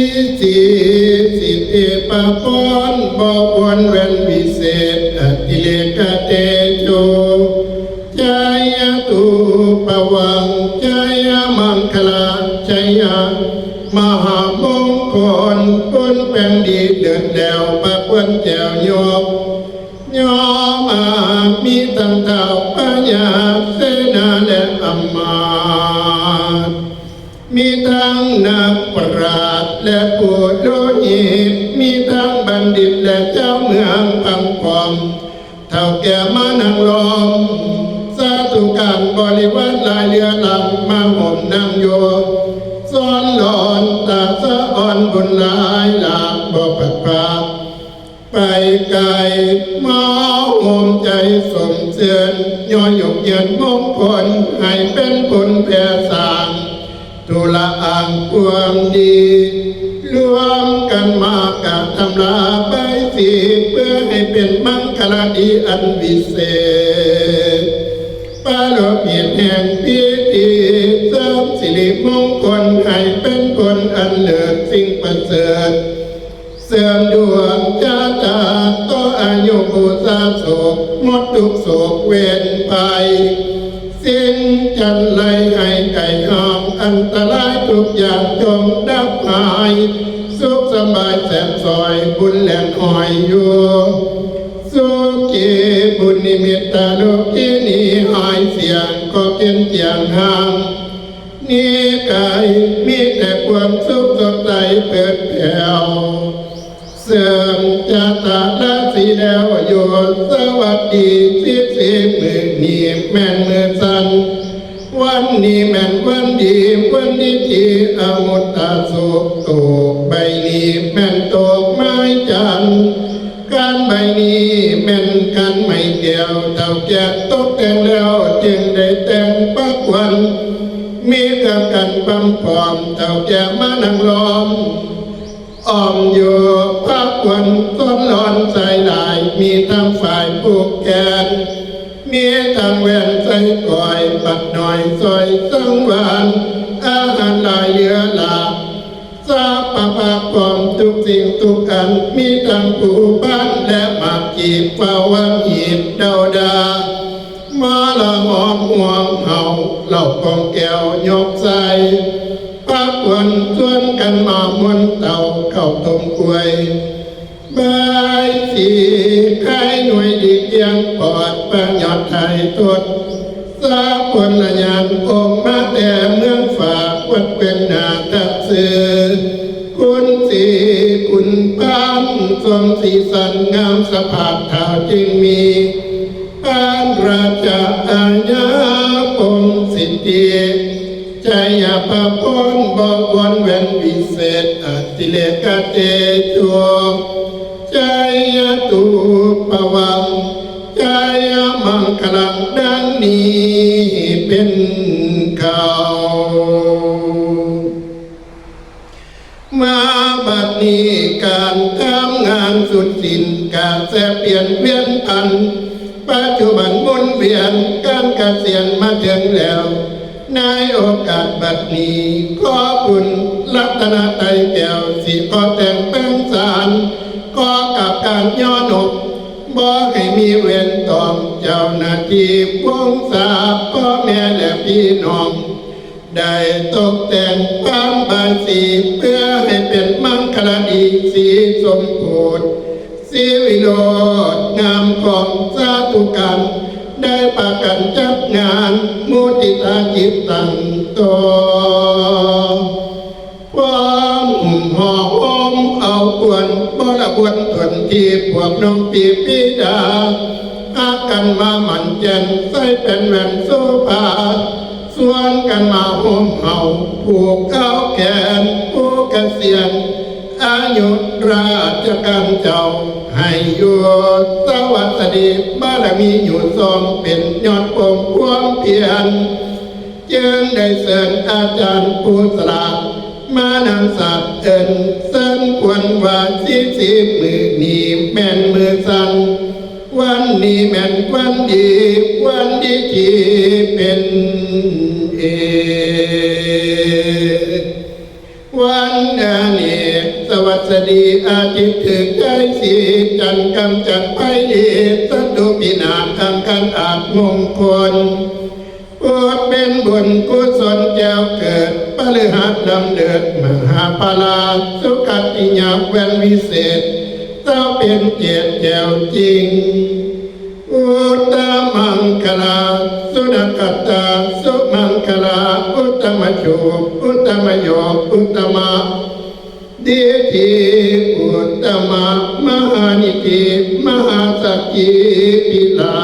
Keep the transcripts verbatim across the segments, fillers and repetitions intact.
สีสิทธิปะพรบ่ควรเว้นวิเศษอติเลกเตโช จายะตูปวัง จายะมังคลา จายะมหามงคล คุณแปงดีเลิศแล้วประควรแจวยก ย่อมามีทั้งท้าวพญาเสนาและอำมาตย์ มีทั้งนักปราชญ์และปุโรหิต มีทั้งบัณฑิตและเจ้าเมืองพังพร้อม เฒ่าแก่มานั่งล้อม สาธุการบริวารหลายเรือนหลังมาห่มนั่งอยู่ สอนหลอนตาสะอ่อนบุญหลายหลากบ่ผัดพราก ไปไกลมาโฮมใจสมเสริญย่อยยกเยินมงคลให้เป็นผลแผ่สร้าง ทุละอังความดี รวมกันมากระทำลาใบสี เพื่อให้เป็นมังคลาดีอันวิเศษ ปรารบเหตุแห่งพิธีเสริมสิริมงคลให้เป็นผลอันเลิศสิ่งประเสริฐ เสริมดวงชะตาต่ออายุบูชาโศกหมดทุกข์โศกเวรภัย สิ่งจันไรให้ไก่ห้องอันตรายทุกอย่างจงดับหาย สุขสำบายแสนสอยบุญแหลนหอยอยู่ สุขีบุญนิมิตตาโลกินีหายเสียงก็เกินเจียงห่าง นี้กายมีแต่ความสุขสดใสเปิดแผ่ว เสริมจาตาราศีแล้วโยสวัสดีสิบสี่มื้อนี้แม่นมื้อสัน วันนี้แม่นวันดีวันดีที่อมุตตาสุขตกใบนี้แม่นตกไม้จันทร์ การใบนี้แม่นการไม้แก้วเฒ่าแก่ตกแต่งแล้วจึงได้แต่งประควร มีเครื่องกันปั๊มพร้อมเฒ่าแก่มานั่งล้อม อ้อมอยู่พระควรต้นร้อนสายหลาย มีทั้งฝ่ายผูกแขน มีทั้งแหวนใส่ก้อยบักหน่อยซอยสังวาน อาหารหลายเหลือหลาก ทรัพย์พระพรหมทุกสิ่งทุกอัน มีทั้งภูพานและหมากกีบ เฝ้าวังหีบเดาดา มาละหอมห่วงเฮา เหล้ากองแก้วยกใส่ พระควรชวนกันมามนเตาเข้าต้มกล้วย ใบสีไข่หน่วยดีเกียงปอดประยอดไทยทด สาพลยานองค์มาแต่เมืองฝากวัดเป็นนาทับซื้อ คุณสีคุณพานทรงสีสันงามสะพาดเท้าจึงมี พานราชอาญาปงสิทธิ ชัยพระพรบ่ควรเว้นวิเศษอติเลกเตโช ชัยตูปวัง ชัยมังคลังดังนี้เป็นข่าว มาบัดนี้การทำงานสุดสิ้นกระแสเปลี่ยนเวียนพัน ปัจจุบันหมุนเวียนการเกษียณมาถึงแล้ว ในโอกาสบัดนี้ขอบุญรัตนไตรัยแก้วสิขอแต่งแปลงสาร ขอกราบการย้อนอบบ่ให้มีเวรต่อเจ้าหน้าที่วงศาพ่อแม่และพี่น้อง ได้ตกแต่งความบายสีเพื่อให้เป็นมังคลาดีสีสมโพธิสีวิโรจน์งามของสาธุการ ได้ประกันจัดงานมุติตาจิตตั้งต่อ ความห่มห่อโฮมเอาควรบรบวนตนที่พวกน้องปีปิดา หากกันมาหมั่นแจ่นใส่เป็นแหวนโสภา ส่วนกันมาโฮมเฮาผูกเอาแขนผู้เกษียณ อายุราชการเจ้าให้อยู่สวัสดีบารมีอยู่ทรงเป็นยอดปมความเพียร จึงได้เชิญอาจารย์ผู้สละมานังสัตว์เอิญเชิญควรว่าสิสิบมือนี้แม่นมือสัน วันนี้แม่นวันดีวันดีที่เป็นเอกวันเน วัสดีอาทิตย์ถือใจสีจันทร์กำจัดภัยดี ศัตรูพินาศอังคารอาบมงคล พุธเป็นบุญกุศลแก้วเกิด พฤหัสดำเนิดมหาพลา สุขัตติยาแว่นวิเศษ เสาร์เป็นเกียรติแก้วจริง อุตตมังคลา สุนักขตา สุมังคลา อุตตมโชค อุตตมโยค อุตตมะ ดิธี อุตตมะ มหานิธิ มหาสักขีพิลา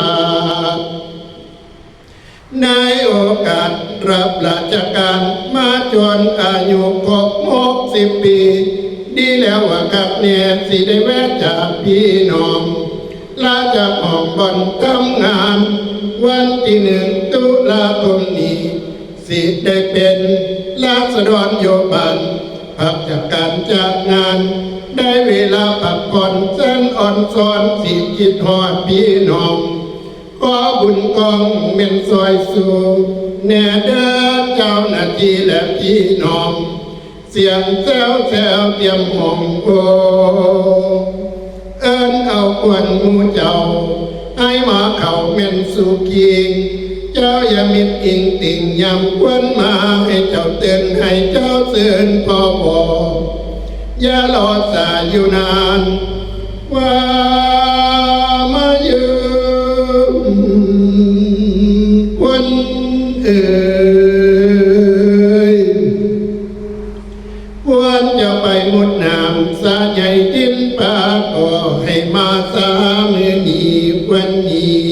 ภ ในโอกาสรับราชการมาจนอายุครบหกสิบปี ดีแล้วว่าคักแน่สิได้แวะจากพี่น้อง ลาจากห้องบ่อนทำงาน วันที่หนึ่งตุลาคมนี้ สิได้เป็นราษฎรอยู่บ้าน พักจากการจากงาน ได้เวลาพักผ่อนแสนอ่อนซ้อน สิคิดฮอดพี่น้อง ขอบุญกองแม่นซอยสู่ แน่เด้อเจ้าหน้าที่และพี่น้อง เสียงแซวแซวเตรียมห้องโอ เอิ้นเอาควนหมู่เจ้า ให้มาเข้าแม่นสู่คิง เจ้าอย่ามิดอิงติ่งยามควนมา ให้เจ้าเตือนให้เจ้าเตือนพอบอก อย่ารอสายอยู่นาน ว่ามายืมควนเอ่ย ควรจะไปมุดน้ำสาใหญ่กินปลา ก็ให้มาสามื้อนี้วันนี้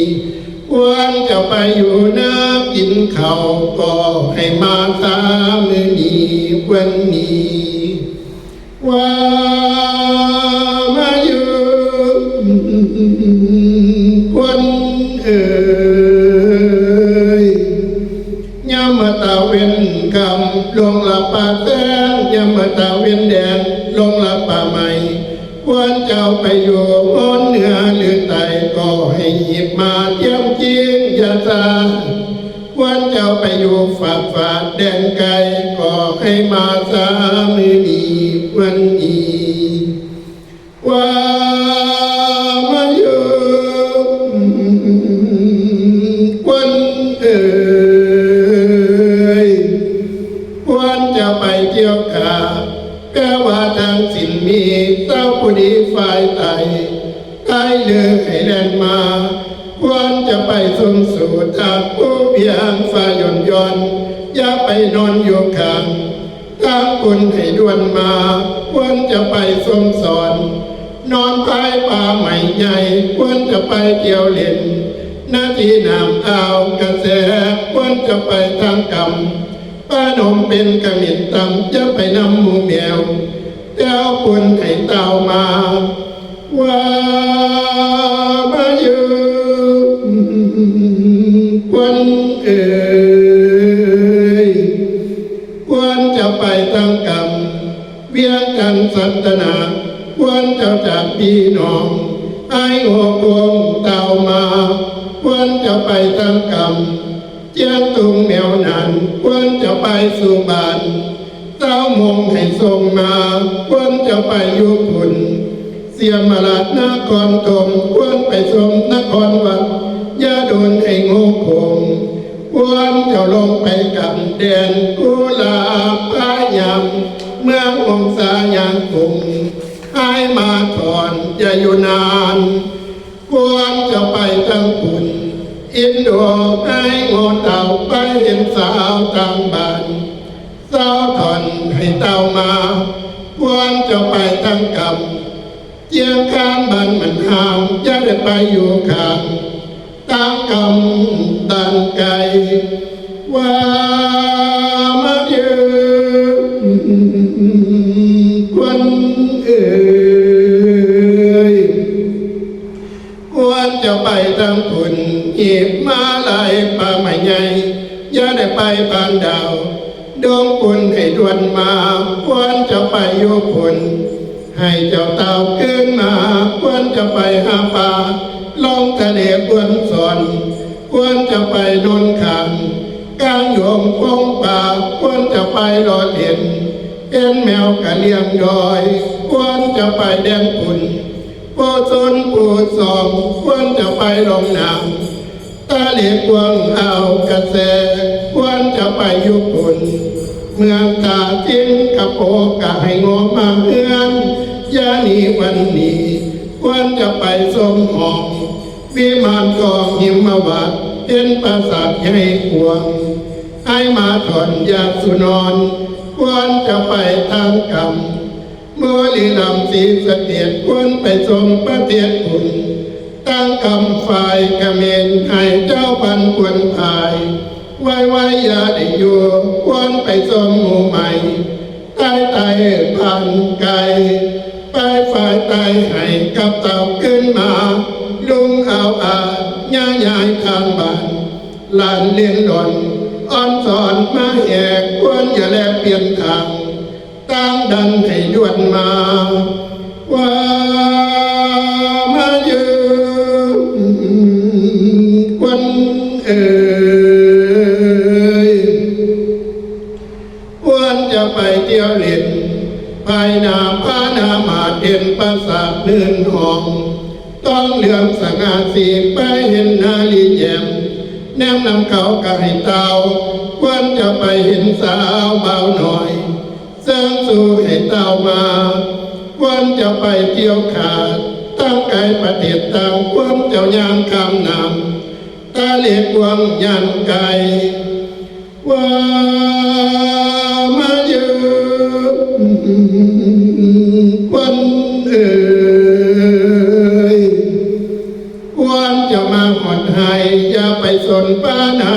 ควรจะไปอยู่นากินข้าว ก็ให้มาสามื้อนี้วันนี้ ว่ามาอยู่ควนเอ่ย ยามมาตะเว็นค่ำลงละป่าแสง ยามมาตะเว็นแดงลงละป่าใหม่ ควรเจ้าไปอยู่โหนเหนือหรือใต้ ก็ให้หยิบมาเตรียมกินอย่าซา ควรเจ้าไปอยู่ฝากฟ้าแดนไกล ก็ให้มาสามื้อนี้วันนี้ ว่ามาอยู่ควนเอ่ย ควรจะไปเที่ยวกา แปลว่าทางสินมีเจ้าผู้ดีฝ่ายไต ไตเลือให้แล่นมา ควรจะไปชมสู่ทางผู้เพียงฟ้าหย่อนหย่อน อย่าไปนอนอยู่ข้าง ทางคุณให้ด่วนมา ควรจะไปชมสอน นอนภายป่าไม้ใหญ่ ควรจะไปเที่ยวเล่น นาที่น้ำอ่าวกระแส ควรจะไปทางกำ ป้าหนมเป็นกะเหม็นตำ อย่าไปนำหมู่แมว เจ้าคุณให้เต้ามา ว่ามาอยู่ควนเอ่ย ควรจะไปทางกำ เวียงจันทน์สัตนา ควรจะจากพี่น้อง ไอ้หัวโกงเต้ามา ควรจะไปทางกำ เจียงตุงแมวนั้น ควรจะไปสู่บ้าน เจ้ามงให้ส่งมา ควรจะไปอยู่พุ้น เสียมราชนครธม ควรไปชมนครวัด อย่าโดนให้โง่โขง ควรจะลงไปกำแดนกุลาพยาม เมืององศายางกุง ให้มาถอนอย่าอยู่นาน ควรจะไปทางพุ้น อินโดให้โง่เต่าไปเห็นสาวต่างบ้าน สาวถอนให้เต้ามา ควรจะไปทางกำ เจียงคานบ้านมันห่าง อย่าได้ไปอยู่ข้าง ตางกำบ้านไกล ว่ามายืมควนเอ่ย ควรจะไปทางพุ้น หีบมาลายป่าไม้ใหญ่ อย่าได้ไปบ้านดาว ดงพุ้นให้ด่วนมา ควรจะไปอยู่พุ้น ให้เจ้าเต่าขึ้นมา ควรจะไปหาปลา ลงทะเลควรสอน ควรจะไปนอนขัง กลางโยมพงป่า ควรจะไปรอเล่น เป็นแมวกะเลียงดอย คว จะไปแดนพุ้น ผู้ชนผู้สองควรจะไปลงน้ำ ตาเหล็กกวางอ่าวกระแส ควรจะไปอยู่พุ้น เมืองท่าสิงคโปร์ก็ให้งอมาเฮือน อย่าหนีวันนี้ ควรจะไปชมหอ วิมานทองหิมวัน เห็นปราสาทใหญ่กว้าง ให้มาถอนยาสุนอน ควรจะไปทางกำ บุรีรัมย์ศรีสะเกษ ควรไปชมประเทศพุ้น ทางกำฝ่ายเขมร ให้เจ้าพันธุ์ควรพาย ไว้ไว้อย่าได้อยู่ ควรไปชมหมู่ใหม่ ใต้ใต้ผ่านไกล ไปฝ่ายใต้ให้กลับเต่าขึ้นมา ลุงเอาอาญาย้ายทางบ้าน หลานเรียนหล่อน อ่อนสอนมาแหก ควรอย่าแลเปลี่ยนทาง ตั้งดันให้ด่วนมา ว่ามายืนควรเอ่ย ควรจะไปเที่ยวเล่น ภายหน้าพาหนามาเด่นปราสาทเนินหอง ต้องเหลืองสง่าสีไปเห็นนาลีแย้ม แนมนำเขากะให้เต้า ควรจะไปเห็นสาวบ่าวน้อย เซิงสู่ให้เต้ามา ควรจะไปเที่ยวขาด ตั้งไกลประเทศต่าง ควรเจ้ายางข้ามน้ำ ตาเหล็กกวางยานไกล ว่ามายืนควรเอ่ย ควรจะมาหอดไห้ อย่าไปสนป้านา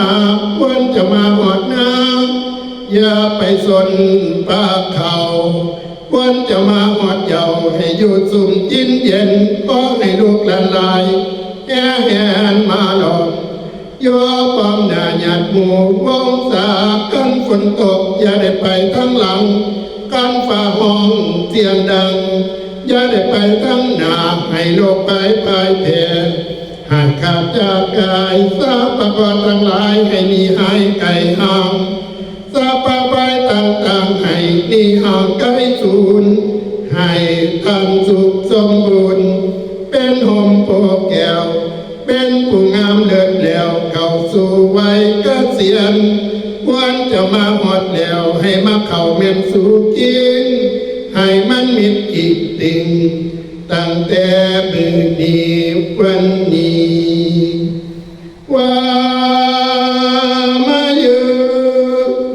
ควรจะมาหอดนา อย่าไปสนป้าเขา ควรจะมาหอดเจ้า ให้อยู่ซุ่มกินเย็น ขอให้ลูกหลานหลาย แห่แหนมาหลอม โยป้อมหน้าหยาดหมู่วงศา คันฝนตกอย่าได้ไปทางหลัง คันฟ้าฮ้องเสียงดัง อย่าได้ไปทางหน้า ให้โลกไปพ่ายแพ้ หากขาดจากกาย ทรัพยากรทั้งหลายให้หนีหายไกลห่าง ทรัพยากรต่างๆ ให้หนีห่างไกลสูญ ให้ท่านสุขสมบูรณ์ เป็นห่มโพแก้ว เป็นผู้งามเลิศแล้ว เข้าสู่วัยเกษียณ ควรจะมาฮอดแล้ว ให้มาเข้าแม่นสู่กิน ให้มันมิดอีกติ่ง ตั้งแต่มื้อนี้วันนี้ ว่ามายืน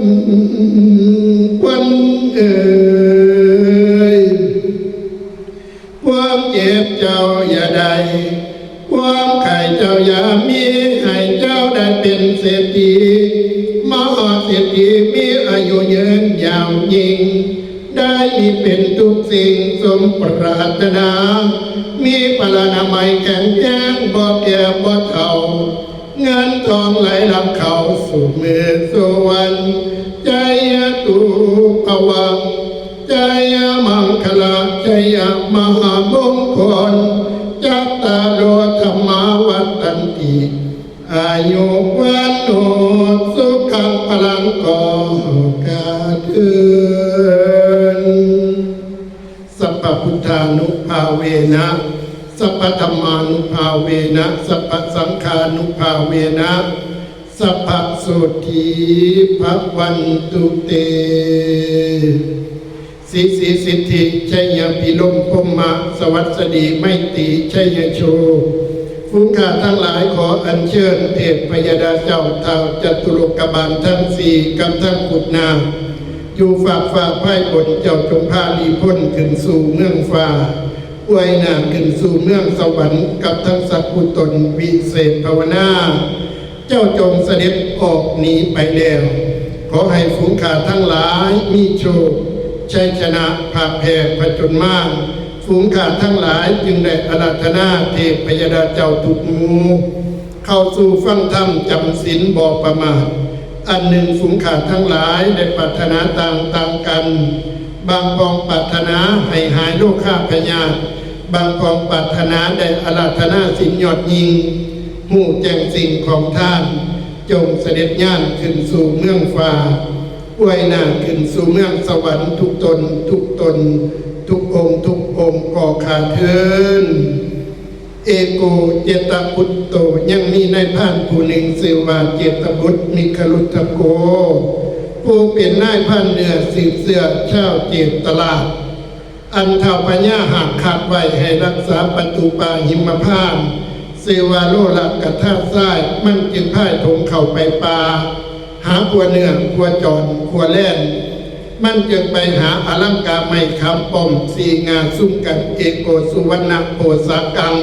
ควรเอ่ย ความเจ็บเจ้าอย่าได้ ความไข้เจ้าอย่ามี ให้เจ้าได้เป็นเศรษฐี มหาเศรษฐีมีอายุยืนยาวยิ่ง ได้มีเป็นทุกสิ่งสมปรารถนา มีพลานามัยแข็งแรง บ่แก่บ่เฒ่า เงินทองไหลหลั่งเข้าสู่มือสู่วัน ชัยยะตุภวัง ชัยยะมังคละ ชัยยะมหามงคล จัตตาโรธัมมาวัฏฏันติ อายุวัณโณ สุขังพลัง ขอเทิน สัพพพุทธานุภาเวนะ สัพพธรรมานุภาเวนะ สัพพสังฆานุภาเวนะ สัพพะโสตถีภะวันตุเต สิทธิสิทธิชัยยะพิลมพรหมะ สวัสดีไมตรีชัยยะโชค ฝูงข้าทั้งหลายขออัญเชิญเทพพยดาเจ้าท้าวจตุโลกบาลทั้งสี่กับทั้งกุฎนา อยู่ฟากฟ้าภายบนเจ้าจงพาหนีพ้นขึ้นสู่เมืองฟ้า อวยหน้าขึ้นสู่เมืองสวรรค์กับทั้งสัตว์ผู้ตนวิเศษภาวนา เจ้าจงเสด็จออกหนีไปแล้ว ขอให้ฝูงข้าทั้งหลายมีโชค ชัยชนะผ่าแผ่ผจญมาร ฝูงข้าทั้งหลายจึงได้อาราธนาเทพพยดาเจ้าทุกหมู่ เข้าสู่ฟังธรรมจำศีลบ่ประมาท อันหนึ่งฝูงข้าทั้งหลายได้ปรารถนาต่างต่างกัน บางพองปรารถนาให้หายโรคาพยาธิ บางพองปรารถนาได้อาราธนาศีลยอดยิ่ง ฮู้แจ้งสิ่งของท่าน จงเสด็จญาณขึ้นสู่เมืองฟ้า อวยหน้าขึ้นสู่เมืองสวรรค์ทุกตน ทุกตน ทุกองค์ ทุกองค์ เทิน เอโกเจตปุตโต ยังมีนายพรานผู้หนึ่งชื่อว่าเจตบุตรมิคลุทธโก ผู้เป็นนายพรานเหนือสืบเสื้อชาวเจตราช อันท้าวพญาหากขัดไว้ให้รักษาประตูป่าหิมพานต์ ชื่อว่าโลลกธาตุทราย มันจึงพ่ายโถงเข้าไปป่า หาขัวเนื้อขัวจรขัวแล่น มันจึงไปหาอลังกาไม้ขามป้อมสี่งาซุ่มกัน เอโกสุวรรณโปสากัง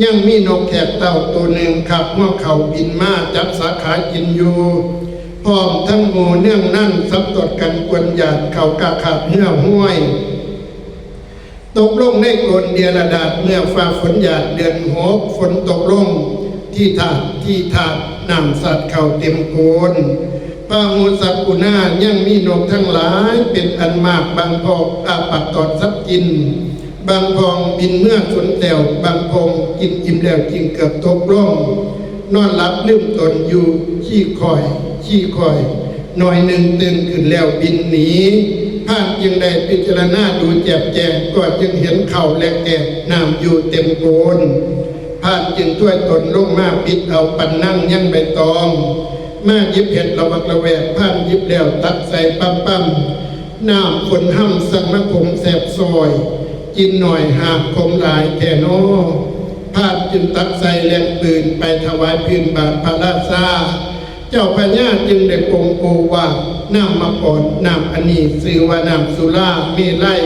ยังมีนกแขกเต้าตัวหนึ่งขับหัวเขาบินมาจับสาขากินอยู่ พร้อมทั้งหมู่เนื่องนั่นสับตดกันกวนหยาดเขากาขาดเนื้อห้วย ตกลงในโกนเดียระดาษเมื่อฟ้าฝนหยาดเดือนหกฝนตกลง ที่ถาดที่ถาดน้ำสัดเข้าเต็มโกน พาหุสักกุณายังมีนกทั้งหลายเป็นอันมากบางพองอาปัดตอดสับกิน บางพองบินเมื่อสนแตวบางพองกินอิ่มแล้วจึงเกือบตกลง นอนหลับลืมตนอยู่ขี้คอยขี้คอย หน่อยหนึ่งตื่นขึ้นแล้วบินหนีพรานจึงได้พิจารณาดูแจ่มแจ้งก็จึงเห็นเขาและแกบน้ำอยู่เต็มโกนพรานจึงถ้วยตนลงมาปิดเอาปันนั่งยังใบตอง มาหยิบเห็ดระวักระแวกพรานหยิบแล้วตักใส่ปั๊มปั๊มน้ำฝนห้ำสั่งมาผมแสบซอย กินหน่อยหากขมหลายแท่นอพรานจึงตักใส่แลงปืนไปถวายพื้นบาทพระราชา เจ้าพญาจึงได้ปรงโอวาทนำมาก่อนนำอันนี้ชื่อว่านำสุราเมลัย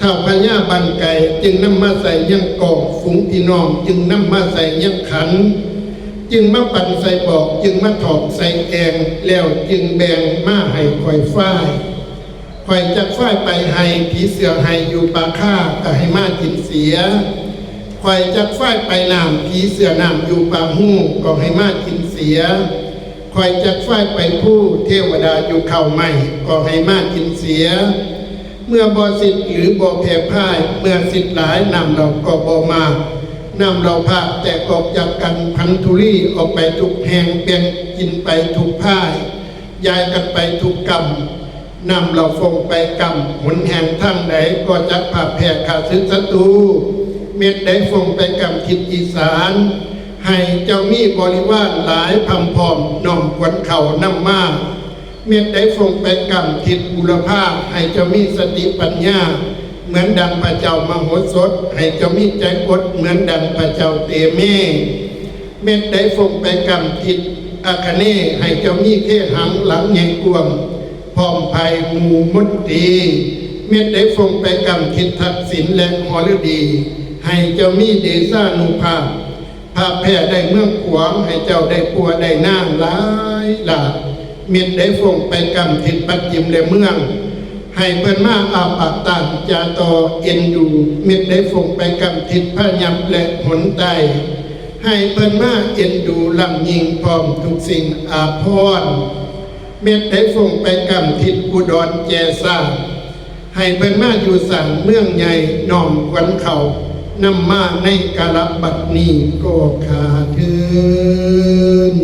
ท้าวพญาบันไก่จึงนำมาใส่ยังกอกฝูงพี่น้องจึงนำมาใส่ยังขัน จึงมาปั่นใส่บอกจึงมาถอกใส่แองแล้วจึงแบ่งมาให้ข่อยฝ้าย ข่อยจักฝ้ายไปให้ผีเสื้อให้อยู่ป่าค่าก็ให้มากินเสีย ข่อยจักฝ้ายไปน้ำผีเสื้อน้ำอยู่ป่าหูก็ให้มากินเสีย ข่อยจักฝ้ายไปผู้เทวดาอยู่เขาไม่ก็ให้มากินเสีย เมื่อบ่สิทธิ์หรือบ่แพ้พ่าย เมื่อสิทธิ์หลายน้ำเราก็บ่มากน้ำเราพากแต่ออกจากกันพันธุลีออกไปทุกแห่งแบ่งกินไปทุกพ่าย ยายกันไปทุกกรรมนำเราฟงไปกรรมหนแห่งทางใดก็จักผ่าแผ่ข้าศึกศัตรูเม็ดใดฟงไปกรรมทิศอีสาน ให้เจ้ามีบริวารหลายพำพร้อมน้อมขวัญเขานำมา เม็ดใดฟงไปกำทิศบุรพาให้เจ้ามีสติปัญญา เหมือนดังพระเจ้ามโหสถ ให้เจ้ามีใจอดเหมือนดังพระเจ้าเตเม เม็ดใดฟงไปกำทิศอาคเนย์ให้เจ้ามีเคหังหลังใหญ่กว้างพร้อมไพหมู่มนตรี เม็ดใดฟงไปกำทิศทักษิณและหฤดี ให้เจ้ามีเดชานุภาพ พระแพร่ได้เมืองขวางให้เจ้าได้ปัวได้นางหลายหลากเม็ดได้ฟงไปกำทิศปัดจิมและเมือง ให้เพิ่นมาอาปากตานจาต่อเอ็นดูเม็ดได้ฟงไปกำทิศพระยับและหนไตให้เพิ่นมาเอ็นดูลำยิงพร้อมทุกสิ่งอาภรณ์เม็ดได้ฟงไปกำทิศอุดรแจสร้าง ให้เพิ่นมาอยู่สร้างเมืองใหญ่น้อมขวัญเขานำมาในกาลบัดนี้ก็ขาเทิน